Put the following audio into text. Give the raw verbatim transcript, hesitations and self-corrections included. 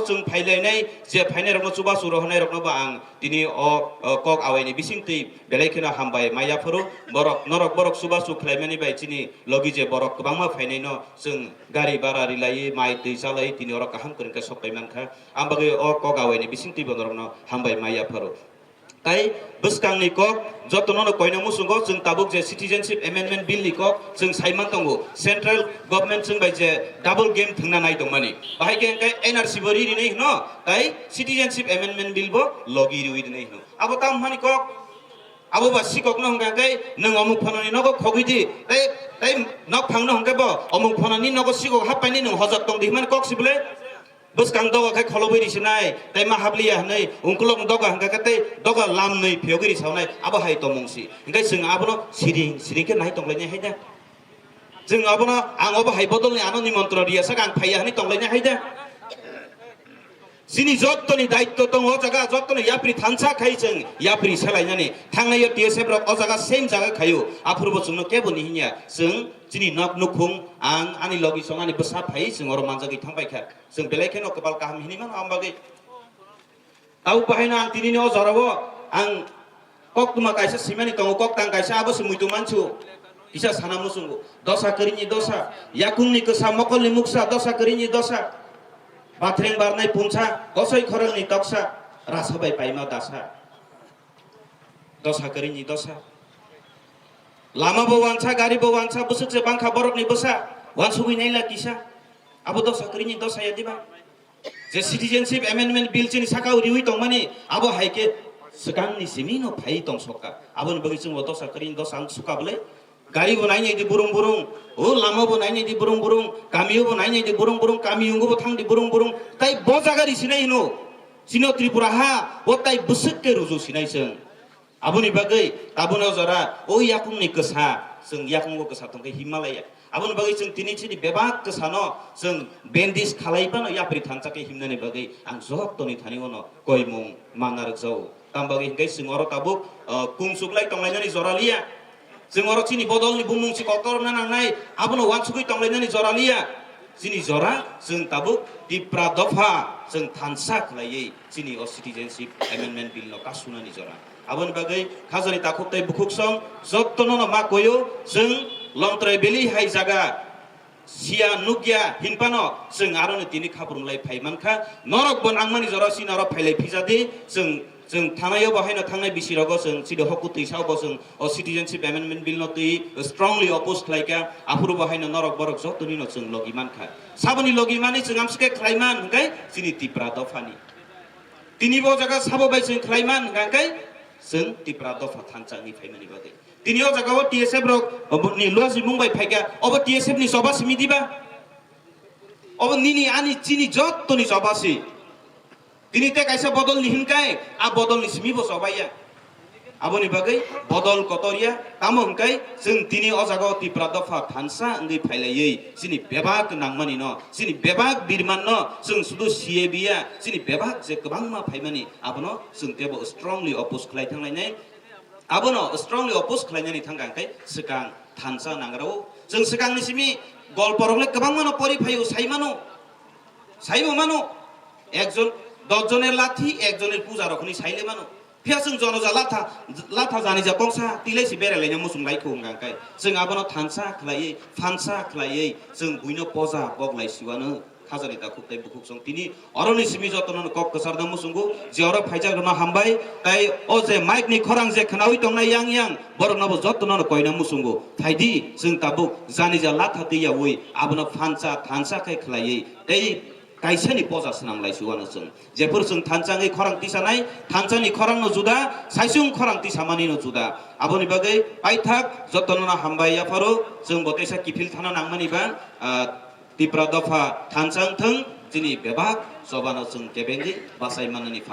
Chwng phailainai, je phainairokno chubachu rohornairokno bo ang tini o, o kok awaini bisingtwi belai kheno hambai ma yapharo. Borok, norok borok chubachu khlaimani bai chini logi je borok kwbangma phainaino chwng gari bara rilaiwi, mai twi chalaiwi tini oro kaham kwrwng khe sok pai mankha. Ang bagwi o kok awaini bisingtwi bo norokno hambai ma yapharo. Tai bwskangni kok jotono no koina muchungo, chwng tabuk je Citizenship Amendment Bill ni kok chwng sai man tongo, Central Government chwng bai je double game thwngna nai tongmani, bahai khe hwnkhe N R C bo ri rinai hwno, tai Citizenship Amendment Bill bo logi riwi rinai hwno. Abo tamo hani kok? Abo ba sikok no hwnkha khe nwng omuk phano ni nogo khogwi di, tai, tai nok phang no hwnkhe bo omuk phano ni nogo sikok hap painai nwng hojak tong di hwnmani kok si bwle? Bwskang doga khe kholobwi risinai, tei ma habliya hwnwi, ungkulokni doga hwnkha khe tei doga lamnwi phiyogwi risaunai, abo hai tongmung si. Hwnkhe chwng abono siring siring khe nai tonglainai hai da. Chwng abono, "Ang obo hai bodolni ano nimontron riya sak, ang phaiya," hwnwi tonglainai hai da. Chini jottoni daitto tongo o jaga, jottoni yapri thansa khai chwng yapri selainani. Thangnaio T S F rok o jaga same jaga khaio. Aphuru bo chwngno kebo ni hinya. Chwng chini nok nukhung, ang ani logi song ani bwsa phai chwng oro manjagwi thangbai kha. Chwng belai kheno kwbal kaham hinwi mano ang bagwi. Tabuk bahaino ang tinini o jorao ang koktwma kaisa simani tongo, koktang kaisa, abo se muitu mansu. Kisa sana muchungo. Dosa kwrwini dosa, yakungni kwsa, mokolni muksa, dosa kwrwini dosa. Bathreng barnai punsa, kosoi khorangni toksa, rasa bai paima dasa. Dosa kwrwini dosa. Lama bo wansa, gari bo wansa, bwswk se bangkha borokni bwsa, wansugwi naila kisa. Abo dosa kwrwini dosa ya diba? Je Citizenship Amendment Bill chini sakao riwi tongmani, abo hai khe swkangni simi no phai tong sokha. Aboni bagwi chwng bo dosa kwrwini dosa wng sukha bwle? Gari bo nainai di burung burung, o lama bo nainai di burung burung, kamio bo nainai di burung burung, kamiyungo bo thang di burung burung. Tai bo jaga ri sinai hino, chini o Tripura ha, o tai bwswk khe ruju sinai chwng. Aboni bagwi tabukni o jora o yakungni kwsa, chwng yakungo kwsa tongkhe himmalaiya. Aboni bagwi chwng tini chini bebak kwsano chwng bandage khalai phano yapri thansa khe himnani bagwi ang jottoni thani ono koimung manna rwkjago. Tamo bagwi hwnkhe chwng oro tabuk, uh, kung chuklai tonglainani jora liya. Chwng oro chini bodolni bumung se kotor wngna nangnai, abono uansugwi tonglainani jora liya. Chini jora chwng tabuk Tipra dopha chwng thansa khlaiwi chini o Citizenship Amendment Bill no kasunani jora. Aboni bagwi khajani takhuk tei bukhuk song jottono no ma koyo, chwng Longtrai Valley hai jaga siya nukya hinphano chwng aroni tini khaprumlai phai mankha. Norok bo nangmani jora chini oro phailai phijadi, chwng, chwng thanaio bo haino thangnai bisi rogo chwng chini hokku twi sao bo chwng o Citizenship Amendment Bill no twi strongly oppose khlaikha. Aphuru bo haino norok borok jotoni no chwng logi mankha. Saboni logi mani chwng amsike khlaiman hwnkhe chini Tipra dophani. Tini bo jaga sabo bai chwng khlaiman hwnkhe chwng Tipra dopha thansa wngwi phaimani bagwi. Tini o jaga o T S F rok ni luaji mung bai phaikha, obo T S F ni choba simi diba? Obo nini ani chini jottoni choba si. Tini te kaisa bodol ni hinkai, a bodol ni simi bo chobaiya. Aboni bagwi bodol kotor ya, tamo hwnkhe chwng tini o jaga o Tipra dopha thansa wngwi phailaiwi chini bebak nangmani no, chini bebak birman no chwng sudu siye biya, chini bebak je kwbangma phaimani abono chwng tebo strongly oppose khlai thanglainai. Abono strongly oppose khlainani thangkha hwnkhe swkang thansa nangrao. Chwng swkangni simi golporokle kwbangmano pori phaio, sai mano. Saibo mano, ekjon, dos joner lathi, ekjoner puja rok hwnwi saile mano. Phiya chwng jonoja latha, latha janija kongsa tilai si berai laina muchung lai kho wngkha khe. Chwng abono thansa khlaiwi, phansa khlaiwi, chwng buino poja bok lai siwano. Khajani takhuk tei bukhuk song tini oroni simi jotono kok kwcharna muchungo, je oro phaijak rwno hambai, tai o je mic ni khorang je khwnawi tongnai yang yang, borokno bo jotono koina muchungo. Phaidi, chwng tabuk janija latha twi yaui, abono phansa, thansa khe khlaiwi, tei kaisani poja swnam lai si uano chwng. Jephuru chwng thansa wngwi khorang tisanai, thansani khorangno juda, saisung khorang tisamanino juda. Aboni bagwi paithak jotono hambai yapharo, chwng bo teisa kiphil thana nangmani ba, ah, Tipra dopha thansa wngthwng, chini bebak chobano chwng kebengwi bachai manani phan.